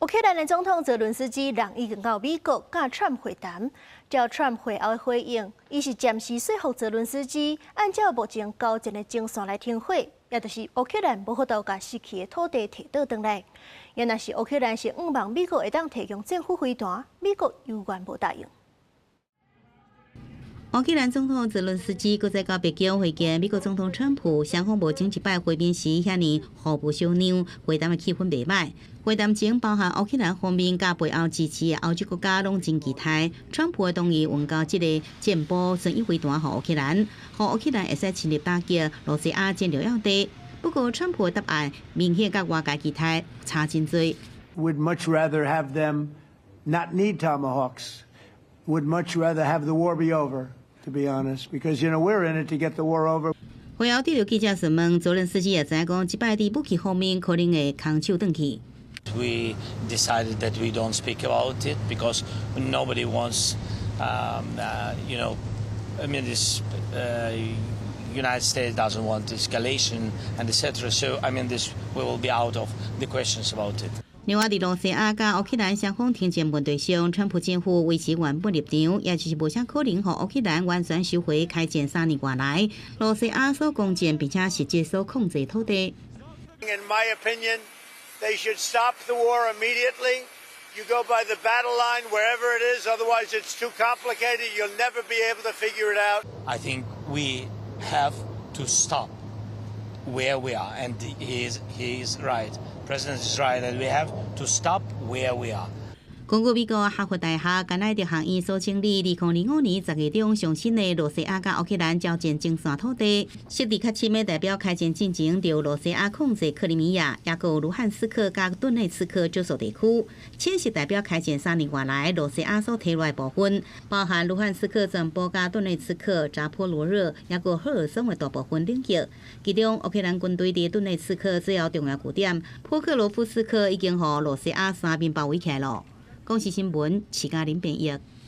烏克蘭的總統澤倫斯基人已經到美國佮川普會談，照川普會後的回應，伊是暫時說服澤倫斯基按照目前交戰的前線來停火，也就是烏克蘭無法度共失去的土地提倒轉來。也若是烏克蘭是向望美國會當提供戰斧飛彈，美國猶原無答應。烏克蘭總統澤倫斯基閣再到白宮會見美國總統川普，雙方無前一擺會面時遐爾互無相讓，會談的氣氛袂䆀。會談前包含烏克蘭方面佮背後支持的歐洲國家攏真期待，川普會同意運交這個戰斧巡弋飛彈予烏克蘭，予烏克蘭會使深入打擊羅西亞戰略要地。不過，川普的答案明顯佮外界期待差真濟。 Would much rather have them not need Tomahawks. Would much rather have the war be over, to be honest, because we're in it to get the war over. 會後對著記者詢問，澤倫斯基也知影講，這擺佇武器方面可能會空手轉去。 We decided that we don't speak about it because nobody wants, I mean, this United States doesn't want escalation and etc. So, I mean, this we will be out of the questions about it. 另外，佇羅西亞佮烏克蘭雙方停戰問題上，川普政府維持原本立場，也就是無啥可能予烏克蘭完全收回開戰3年外來羅西亞所攻佔並且實際所控制土地。 In my opinion, they should stop the war immediately. You go by the battle line wherever it is, otherwise it's too complicated. You'll never be able to figure it out. I think we have to stop where we are, and he is right. President is right that we have to stop where we are. 根據美國哈佛大學甘迺迪學院所整理2025年10月中上新的羅西亞佮烏克蘭交戰前線土地，設置較深的代表開戰進前，著羅西亞控制克里米亞，抑閣有盧漢斯克佮頓內茨克少數地區。淺色代表開戰3年外來羅西亞所提落來部分，包含盧漢斯克全部佮頓內茨克、扎波羅熱，抑閣赫爾松的大部分領域。其中，烏克蘭軍隊佇頓內茨克最後重要據點波克羅夫斯克已經予羅西亞三面包圍起來囉。公視新聞，徐嘉玲編譯。